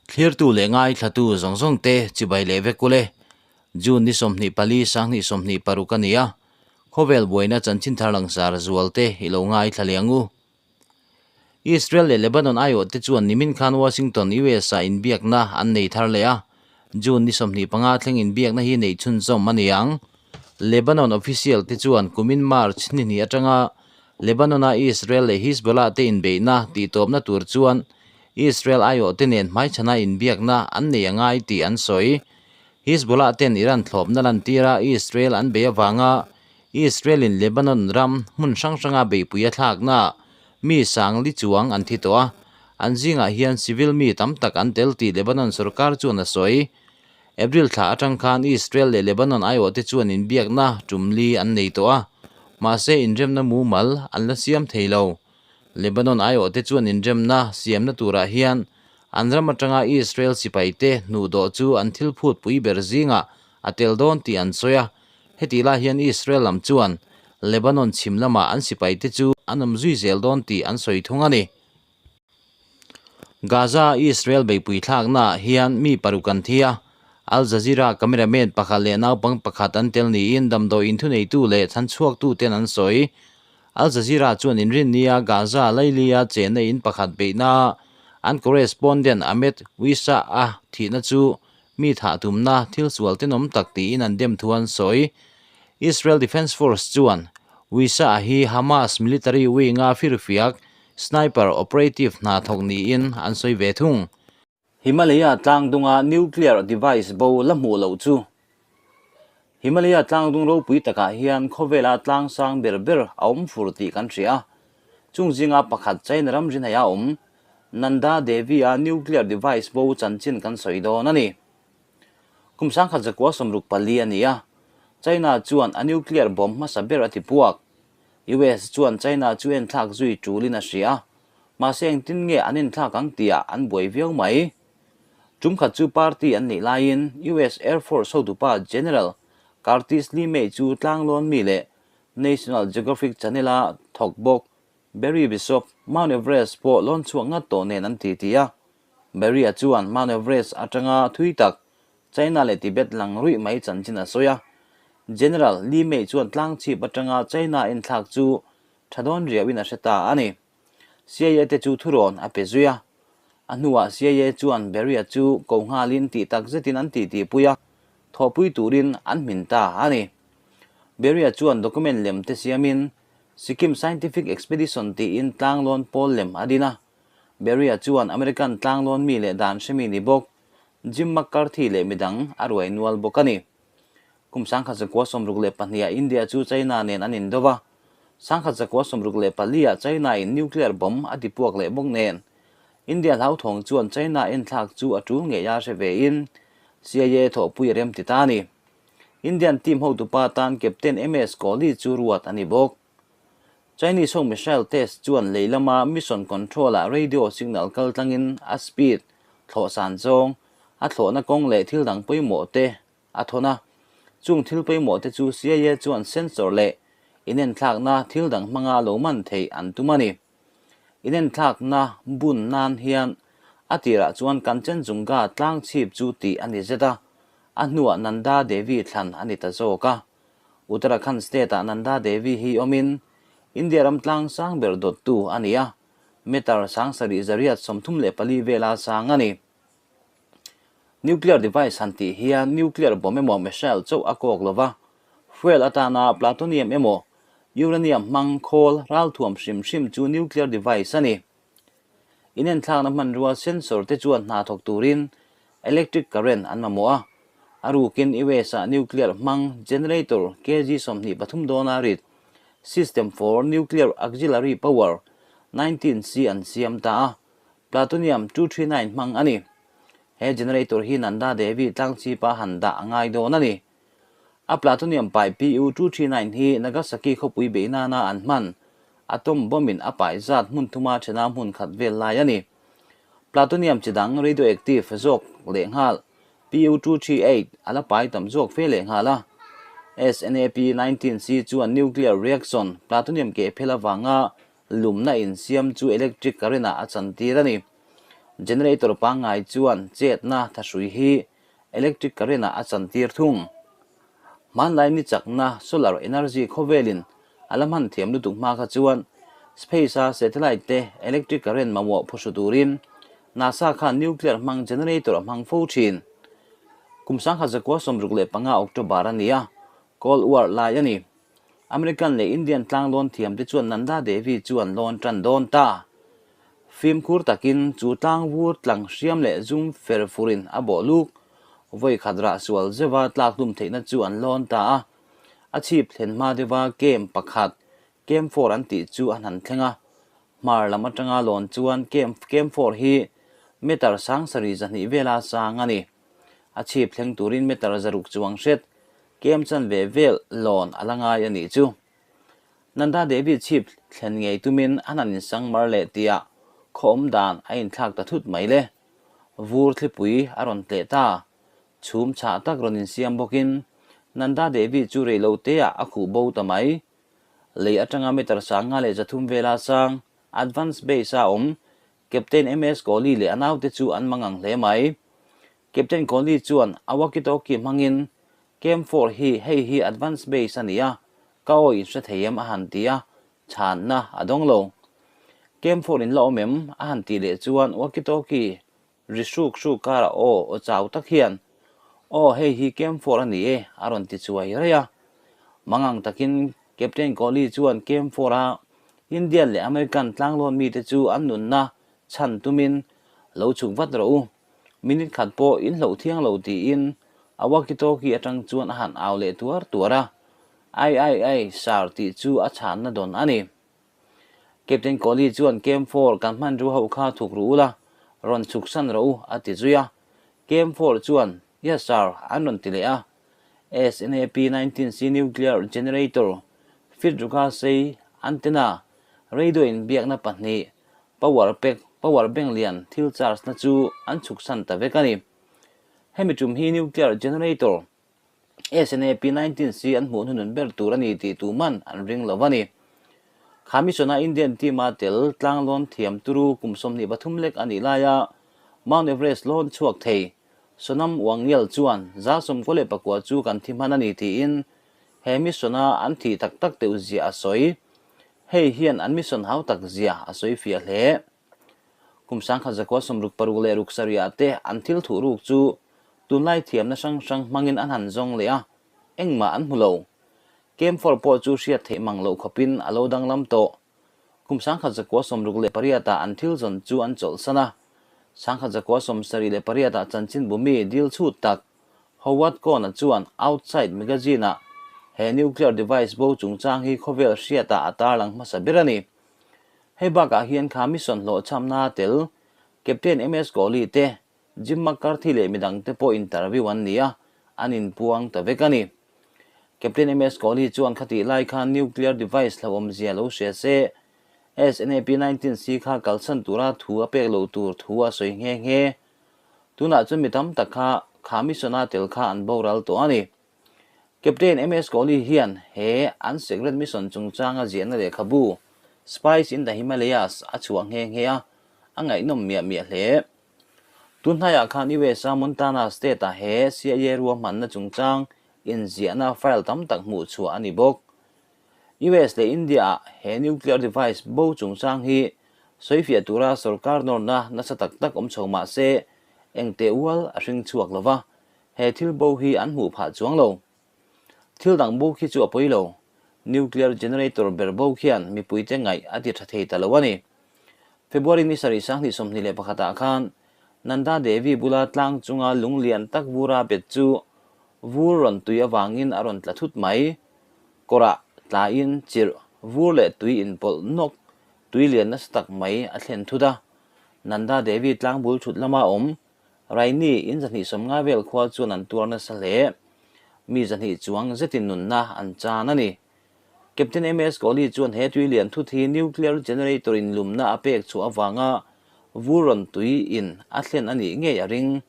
Thlirtu leh ngaithlatu zawng zawng te chibai leh vek ule. June ni 24 2026 a ni a, khawvel buaina chanchin thar langsar zual te i lo ngaithla leh ang u. Israel leh Lebanon aiawh te chuan nimin khan Washington, US ah inbiakna an nei thar leh a, June ni 25 thleng inbiakna hi neih chhunzawm a ni ang. Lebanon official te chuan kumin March ni hnih atanga Lebanon-a Israel leh Hizbollah te inbeihna tihtawpna tur chuan Israel aiawh te nen hmaichhana inbiakna an nei a ngai tih an sawi. Hizbollah ten Iran thlawpna lantira Israel an bei avanga Israel-in Lebanon ram hmun hrang hranga beihpui a thlakna mi sang li chuang an thi tawh a, an zingah hian civil mi tam tak an tel tih Lebanon sorkar chuan a sawi. April thla atang khan Israel leh Lebanon aiawhte chuan inbiakna tum li an nei tawh a, mahse inremna mumal an la siam thei lo. Lebanon aiawhte chuan inremna siamna turah hian an ram atanga Israel sipaite hnuhdawh chu an thil phut pui ber zingah a tel dawn tih an sawi a, hetih lai hian Israel lam chuan Lebanon chhim lamah an sipaite chu an awm zui zel dawn tih an sawi thung a ni. Gaza Israel beihpui thlaknaah hian mi paruk an thi a, Al Jazeera cameraman pakhat leh naupang pakhat an tel niin damdawi inthuneitu leh chhanchhuaktuten an sawi. Al Jazeera chuan inrinnia Gaza Lailia chenna in pakhat beihna an correspondent Ahmed Wissa-a thihna chu mi thah tumna thil sual tenawm tak tiin an dem thu an sawi. Israel Defense Force chuan Wissa-a hi Hamas military wing-a firfiak Sniper operative hna thawk niin an sawi ve thung. Himalaya tlangdunga nuclear device bo la hmuh loh chu Himalaya tlangdung ropui takah hian khawvela tlang sang ber ber a awm fur tih kan hria a. Chung zinga pakhat China ram rinhaiha awm Nanda Devi-a nuclear device bo chanchin kan sawi dawn a ni. Kum 1964 a ni a, China chuan a nuclear bomb hmasa ber a tipuak. US chuan China chu enthlak zui tulin a hria a, mahse engtin nge an enthlak ang tihah an buai viau mai. Tum khat chu party an neih laiin US Air Force hotupa General Curtis LeMay chu tlanglawn mi leh National Geographic Channel-a thawk bawk Barry Bishop, Mount Everest pawh lawn chhuak ngat tawh nen an titi a. Barry-a chuan Mount Everest atanga thui tak China leh Tibet lang ruih mai chanchin a sawi a. General Li Mei chuan tlangchhip atanga China enthlak chu tha dawn riauhin a hre ta a ni. CIA te chu thurawn a pe zui a. A hnuah CIA chuan Beria chu ko nghalin tih tak zetin an titipui a, thawhpui turin an hmin ta a ni. Beria chuan document lem te siamin Sikkim Scientific Expedition tiin tlanglawn pawl lem a din a. Beria chuan American tlanglawn mi leh dan hremi ni bawk Jim McCarthy leh midang a ruai nual bawk a ni. Kum 1962 ah India chu China nen an indo va, 1964 ah China in nuclear bomb a tipuak leh bawk nen. India hlauthawng chuan China enthlak chu a tul ngei a hre ve in CIA thawhpui a rem ti ta a ni. Indian team hotupa tan Captain MS Kohli chu ruat a ni bawk. Chinese ho missile test chuan lei lama mission control ah radio signal kal tlangin a speed, thlawh san zawng, a thlawhna kawng leh thil dang pawimawh te a thawn a. Chung thil pawimawh te chu CIA chuan sensor leh inenthlakna thil dang hmanga lo man theih an tum a ni. Inenthlakna bun nan hian a tirah chuan Kanchenjunga tlang chhip chu tih a ni zet a, a hnuah Nanda Devi thlan a ni ta zawk a. Uttarakhand state-ah Nanda Devi hi awmin India ram tlang sang ber dawttu a ni a, meter sang sarih zariat 34 vela sang a ni. Nuclear device han tih hian nuclear bomb emaw missile chauh a kawk lo va, fuel atana plutonium emaw uranium hmang khawl ralthuam hrim hrim chu nuclear device a ni. Inenthlakna hmanrua sensor te chuan hna thawk turin electric current an mamawh a, a rukin US-ah nuclear hmang generator kg 23 dawna rit System for Nuclear Auxiliary Power 19C an siam ta a, plutonium 239 hmang a ni. He generator hi Nanda Devi tlangchhipa han dah a ngai dawn a ni. A plutonium pai PU 239 hi Nagasaki khawpui beih nana an hman atom bomb-in a pai zat hmun thuma thena hmun khat vel lai a ni. Plutonium chi dang radioactive zawk lehnghal PU 238 a la pai tam zawk fe lehnghal a. SNAP 19C chuan nuclear reaction plutonium keh phel avanga lumna insiam chu electric current-ah a chantir a ni. Generator pangngai chuan chetna thahrui hi electric current ah a chantir thung. Hmanlai ni chakna solar energy khawvelin a la hman thiam lutuk hma kha chuan space a satellite te electric current mamawh phuhru turin NASA khan nuclear hmang generator a hmang fo thin. Kum 1965 October a ni a, Cold War lai a ni. American leh Indian tlanglawn thiamte chuan Nanda Devi chu an lawn tan dawn ta. Fimkhur takin chu tlang vur tlang hriam leh zum fer furin a bawh luk. Vawi khat rah sual zeuha tlak hlum theihna chu an lawn ta a. A chhip thlen hma deuha camp pakhat, Camp Four an tih chu an han thleng a. Hmar lam atanga lawn chuan camp Camp Four hi meter sang sarih zahnih vela sang a ni. A chhip thleng turin meter zaruk chuang hret Kem chan ve vel lawn a la ngai a nih chu. Nanda Devi chhip thlen ngei tumin an han insang mar leh tihah khaw awm dan a inthlak ta thut mai le. Vur thlipui a rawn tleh ta. Chhum chhah tak rawn insiam bawkin Nanda Devi chu rei lo teah a khuh bo ta mai. Lei atanga meter sanga leh zathum vela sang Advance Base a awm Captain MS Kohli leh a naute chu an mangang hle mai. Captain Kohli chuan a walkie-talkie hmangin, Camp Four hi hei hi Advance Base a ni a, ka aw in hre thei em a han ti a, chhanna a dawng lo. Camp Four in la awm em? a han tih leh chuan walkie-talkie ri hruk hruk karah aw aw chau tak hian, Aw hei hi Camp Four a ni e a rawn ti chuai raih a. Mangang takin Captain Kohli chuan Camp Four a Indian leh American tlanglawn mite chu an nunna chhan tumin lo chhuk vat rawh u. Minute khat pawh in hloh thiang lo tiin a walkie-talkie atang chuan a han au leh tuar tuar a. Ai ai ai, sir tih chu a chhanna dawn a ni. Captain Kohli chuan Camp Four kan hmanrua ho kha thuk ru ula, rawn chhuk san rawh u a ti zui a. Camp Four chuan Yes sir an rawn ti leh a. SNAP 19C Nuclear Generator, Fit Ruka Sei Antenna, Radio inbiakna pahnih, Power pack, power bank lian thil charge na chu an chhuk san ta vek a ni. Hemi tum hi nuclear generator SNAP 19C an hmuh hnunun ber tur a ni tih tuman an ring lo a ni. Kha mission a Indian team a tel tlanglawn thiam turu kum 23 lek a nih laia Mount Everest lawn chhuak thei Sonam Wangyal chuan 99% chu kan thi hman a ni tiin he mission a an thih tak tak teuh zia a sawi. Hei hian an mission hau tak zia a sawi fiah hle. Kum 1966 leh ruk sarihah te an thil thuh ruk chu tunlai thiamna hrang hrang hmangin an han zawng leh a, engmah an hmu lo. Camp Four pawh chu hriat theih mang loh khawpin a lo danglam tawh. Kum 1968 ah an thil zawn chu an chawlhsan a, 1978 ah chanchinbu mi dil chhut tak Howard Kohn-a chuan Outside magazine-ah he nuclear device bo chungchang hi khawvel hriatah a tarlang hmasa ber a ni. Hei bakah hian kha mission hlawhchhamna tel Captain MS Kohli te, Jim McCarthy leh midangte pawh interview an ni a, an inpuang ta vek a ni. Captain MS Kohli chuan khatih lai khan nuclear device hlauhawmzia lo hria se, SNAP 19C kha kalsan tura thu a pek loh tur thu a sawi nghe nghe. Tunah chuan mi tam tak kha kha mission a tel kha an boral tawh a ni. Captain MS Kohli hian he an secret mission chungchanga ziahna lehkhabu Spies in the Himalayas a chhuah nghe nghe a, a ngaihnawm miah miah hle. Tun hnaiah khan USA Montana state-ah he CIA ruahmanna chungchang inziahna file tam tak hmuh chhuah a ni bawk. US leh India-ah he nuclear device bo chungchang hi sawifiah tura sorkar nawrna nasa tak tak awm chho mah se eng teh ual a hring chhuak lo va, he thil bo hi an hmuh phah chuang lo. Thil dang bo khi chu a pawi lo, nuclear generator ber bo khian mipuite ngaih a ti tha thei ta lo a ni. February ni sarih 2021 ah khan Nanda Devi bula tlang chunga lung lian tak vura bet chu vur rawn tui avangin a rawn tla thut mai. Kawrah tlaiin chirh vur leh tui inpawlh nawk tui lian nasa tak mai a thlen thut a. Nanda Devi tlangbul thut lama awm Raini in 250 vel khua chuan an tuar nasa hle. Mi 200 chuang zetin nunna an chan a ni. Captain MS Kohli chuan he tui lian thut hi nuclear generator in lumna a pek chhuah avanga vur rawn tui in a thlen a nih ngei a ring.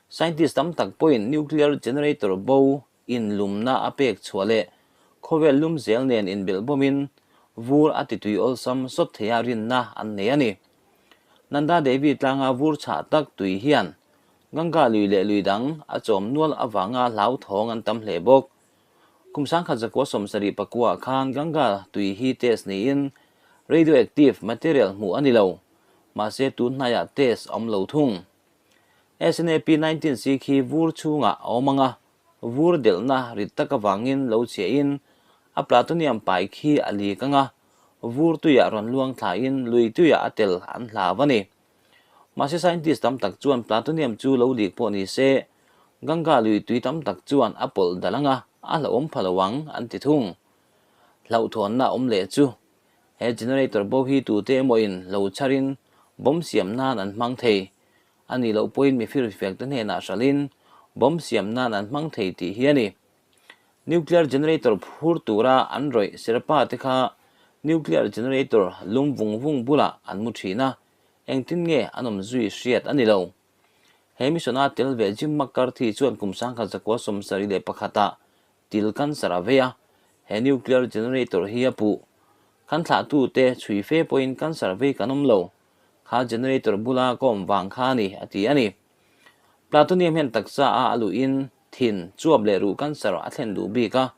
Scientist tam tak pawhin nuclear generator bo in lumna a pek chhuah leh khawvel lum zel nen inbelh bawmin vur a ti tui awlsam sawt theia rinna an nei a ni. Nanda Devi tlanga vur chhah tak tui hian Ganga lui leh lui dang a chawm nual avanga hlauthawng an tam hle bawk. Kum 1979 ah khan Ganga tui hi test niin radioactive material hmuh a ni lo, mahse tun hnaiah test a awm lo thung. SNAP 19 C khi vur chhungah a awm ang a, vur delhna rit tak avangin lo chhiahin a plutonium pai khi a lik ang a, vur tuiah rawn luang thlain lui tuiah a tel an hlau a ni. Mahse scientist tam tak chuan plutonium chu lo lik pawh ni se, Ganga lui tui tam tak chuan a pawlh dal ang a, a hlauhawm pha lo ang an ti thung. Hlauhthawnna awm leh chu he generator bo hi tute emawin lo chharin bomb siam nan an hmang thei a nih loh pawhin mi firfiak te hnenah hralhin bomb siam nan an hmang thei tih hi a ni. Nuclear generator phur tura an rawih Sherpa te kha nuclear generator lum vung vung bulah an mu thin a, engtin nge an awm zui hriat a ni lo. He mission a tel ve Jim McCarthy chuan kum 1971 ah til cancer a vei a, he nuclear generator hi a puh. Kan thlahtute chhui fe pawhin cancer vei kan awm lo, kha generator bula ka awm vang kha a ni, a ti a ni. Plutonium hian taksa a a luhin thin, chuap leh ruh cancer a thlen duh bik a,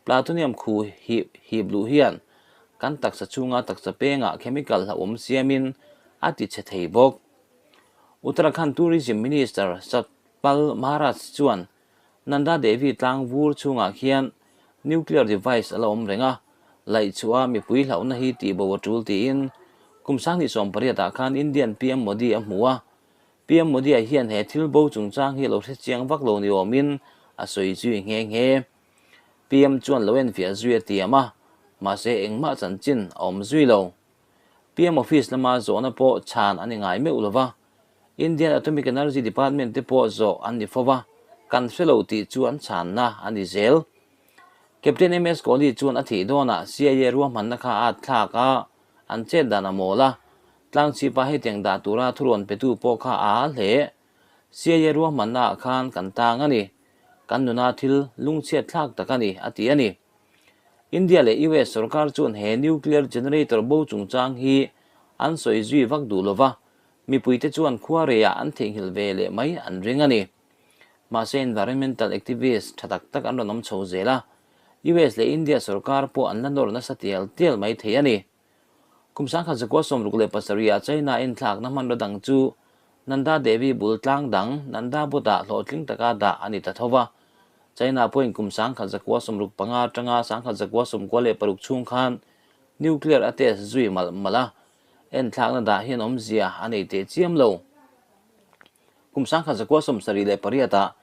plutonium khu hip hip luh hian kan taksa chhunga taksa pengah chemical hlauhawm siamin a ti chhe thei bawk. Uttarakhand Tourism Minister Satpal Maharaj chuan Nanda Devi tlang vur chhungah khian nuclear device a la awm reng a, laih chhuah a mipui hlauhna hi tihbo a tul tiin kum 2018 ah khan Indian PM Modi a hmu a. PM Modi-a hian he thil bo chungchang hi a lo hre chiang vak lo ni awmin a sawi zui nghe nghe. PM chuan lo enfiah zui a tiam a, mahse engmah chanchin a awm zui lo. PM Office lama zawhna pawh chhan a ni ngai meuh lo va, Indian Atomic Energy Department te pawh zawh an ni fo va, kan hre lo tih chu an chhanna a ni zel. Captain MS Kohli chuan a thih dawnah CIA ruahmanna kha a thlak a, an chet dan a mawl a, tlangchhipa hetiang dah tura thurawn petu pawh kha a ha hle. CIA ruahmanna ah khan kan tang a ni, kan nuna thil lungchhiat thlak tak a ni, a ti a ni. India leh US sorkar chuan he nuclear generator bo chungchang hi an sawi zui vak duh lova, mipuite chuan khua reiah an theihnghilh ve leh mai an ring a ni. Mahse environmental activist tha tak tak an rawn awm chho zel a, US leh India sorkar pawh an la nawr nasa tial tial mai thei a ni. Kum 1967 ah China inthlakna hmanraw dang chu Nanda Devi bul tlang dang Nanda Buddha hlawhtling taka dah a ni ta tho va. China pawhin kum 1965 atanga 1996 chhung khan nuclear a test zui malh malh a, enthlakna dah hian awmzia a nei teh chiam lo. Kum 1978 ah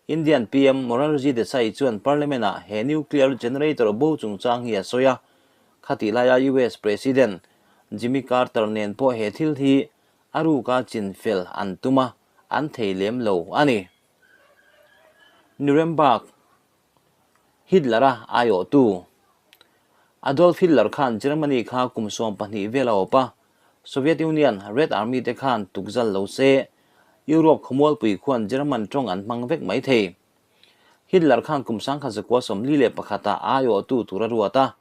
Indian PM Morarji Desai chuan Parliament ah he nuclear generator bo chungchang hi a sawi a, Khatih laia US President Jimmy Carter nen pawh he thil hi a ruka chinfel an tum a, an thei lem lo a ni. Nuremberg, Hitler-a aiawhtu Adolf Hitler khan Germany kha kum 12 vel a awp a, Soviet Union Red Army te khan tukzal lo se, Europe khawmualpui khuan German tawng an hmang vek mai thei. Hitler khan kum 1941 ah aiawhtu tur a ruat a,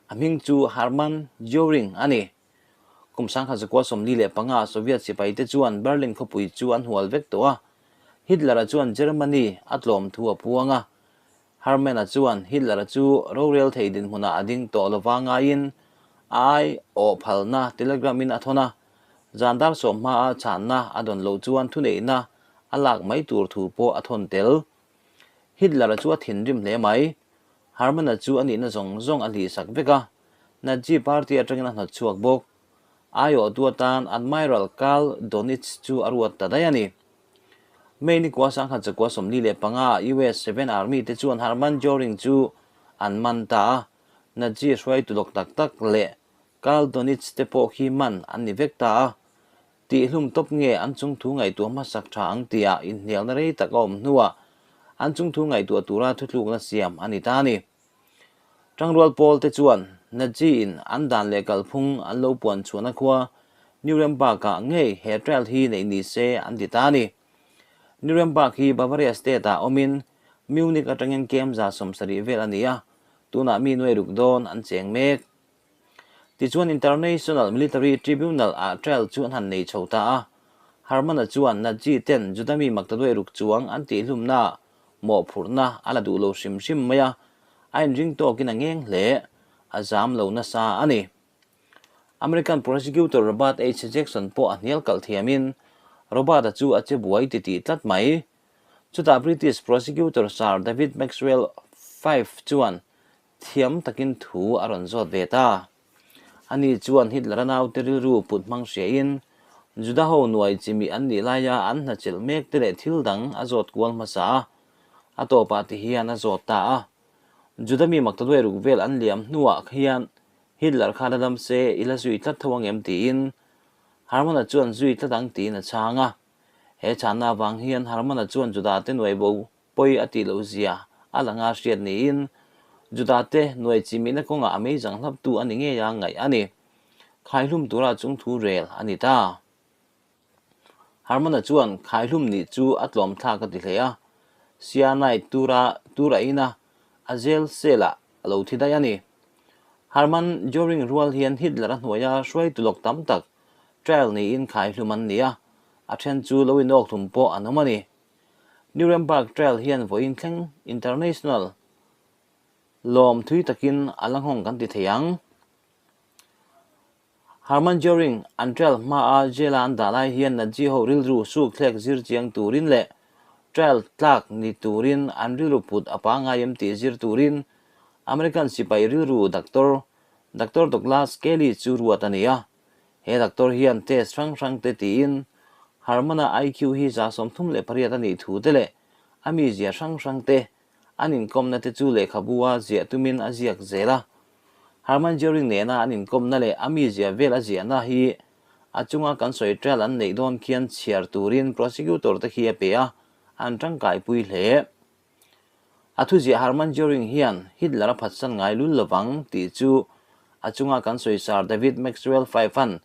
a hming chu Hermann Göring a ni. Kum 1945 ah Soviet sipai te chuan Berlin khawpui chu an hual vek tawh a, Hitler-a chuan Germany a tlawm thu a puang a. Hermann-a chuan Hitler-a chu rorel thei dinhmunah a ding tawh lova ngaiin a aiawh phalna telegram-in a thawn a, zan dar sawm hmaa chhanna a dawn loh chuan thuneihna a lak mai tur thu pawh a thawn tel. Hitler-a chu a thinrim hle mai. Hermann-a chu a nihna zawng zawng a hlihsak vek a, Nazi party atangin a hnawt chhuak bawk. Aiawhtu atan Admiral Karl Dönitz chu a ruat ta daih a ni. May ni kua 1945 ah US Seventh Army te chuan Hermann Göring chu an man ta a, Nazi hruaitu lawk tak tak leh Karl Dönitz te pawh khi man an ni vek ta a. Tihhlum tawp nge an chungthu ngaihtuah hmasak tha ang tia inhnialna rei tak a awm hnuah an chungthu ngaihtuah tura thutlukna siam a ni ta a ni. Tangrual pawl te chuan Nazi-in an dan leh kalphung an lo puan chhuahna khua Nuremberg-ah ngei he trial hi neih ni se an ti ta a ni. Nuremberg hi Bavaria state-ah awmin Munich atangin kem 70 vel a ni a, tunah mi nuai ruk dawn an cheng mek. Tichuan International Military Tribunal ah trial chu an han nei chho ta a. Herman-a chuan Nazi ten Juda mi maktaduai ruk chuang an tihhlumna mawhphurhna a la duh lo hrim hrim mai a, a inring tawkin a ngeng hle, a zam lo nasa a ni. American Prosecutor Robert H. Jackson pawh a hnial kalh thiamin Robert-a chu a che buai titih tlat mai. Chutah British Prosecutor Sir David Maxwell Fyfe chuan thiam takin thu a rawn zawt ve ta. Ani chuan Hitler-a naute rilru put hmang hriain Juda ho nuai chimih an nih laia an hna chelh mek te leh thil dang a zawt kual hmasa a, a tawpah ti hian a zawt ta a. Juda mi maktaduai ruk vel an liam hnuah hian Hitler kha la dam se i la zui tlat tho ang em tiin Herman-a chuan zui tlat ang tiin a chhang a. He chhanna avang hian Herman-a chuan Juda te nuai bo pawi a tih loh zia a la nga hriat niin Juda te nuai chimihna kawngah a meizang hlaptu a ni ngei a ngaih a ni. Khaihlum tura chung thu rel a ni ta. Herman-a chuan khaihlum nih chu a tlawm thlak a ti hle a, cyanide tura tur a in a, a jail cell ah a lo thi daih a ni. Hermann Göring rual hian Hitler a hnuaia hruaitu lawk tam tak trial niin khaihlum an ni a, a then chu lo inawkhlum pawh an awm a ni. Nuremberg Trial hian vawiin thleng international lawm thui takin a la nghawng kan ti thei ang. Hermann Göring an trial hmaa jail-a an dah lai hian Nazi ho rilru suk thlek zir chiang turin leh trial tlak ni turin an rilru put a pangngai em tih zir turin American sipai rilru doctor Doctor Douglas Kelly chu ruat a ni a. He doctor hian test hrang hrang te tiin Herman-a IQ hi 38 a nih thu te leh a mizia hrang hrang te an inkawmna te chu lehkhabu a ziah tumin a ziak zel a. Herman Göring nena an inkawmna leh a mizia vel a ziahna hi a chunga kan sawi trial an neih dawn khian chhiar turin prosecutor te khi a pe a, an tangkaipui hle. A thuziah Hermann Göring hian Hitler a phatsan ngai lul lovang tih chu a chunga kan sawi Sir David Maxwell Fyfe-a'n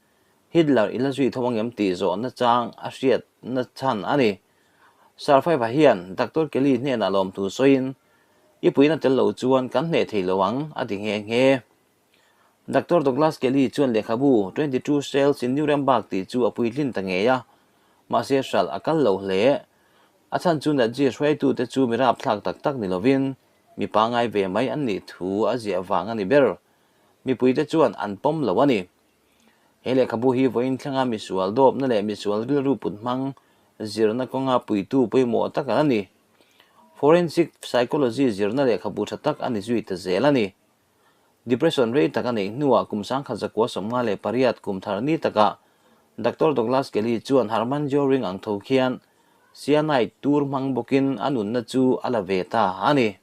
Hitler i la zui tho angem tih zawhna chang a hriatna chhan a ni. Sir Fyfe-a hian Doctor Kelly hnenah lawmthu sawiin, I puina tel lo chuan kan hneh thei lo ang, a ti nghe nghe. Doctor Douglas Kelly chuan lehkhabu 22 Shells in Nuremberg tih chu a puitlin ta ngei a, mahse hralh a kal lo hle. A chhan chu Nazi hruaitute chu mi rapthlak tak tak ni lovin mi pangngai ve mai an nih thu a ziah vang a ni ber. Mipuite chuan an pawm lo a ni. He lehkhabu hi vawiin thlenga misual dawpna leh misual rilru put hmang zirna kawnga puitu pawimawh tak a ni. Forensic Psychology zirna lehkhabu tha tak a ni zui ta zel a ni. Depression rei tak a neih hnuah kum 1958 kum thar ni takah Doctor Douglas Kelly chuan Hermann Göring ang tho khian cyanide tur hmang bawkin a nunna chu a la ve ta a ni.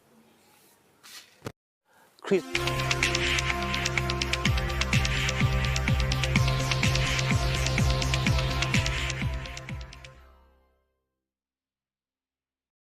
Chris.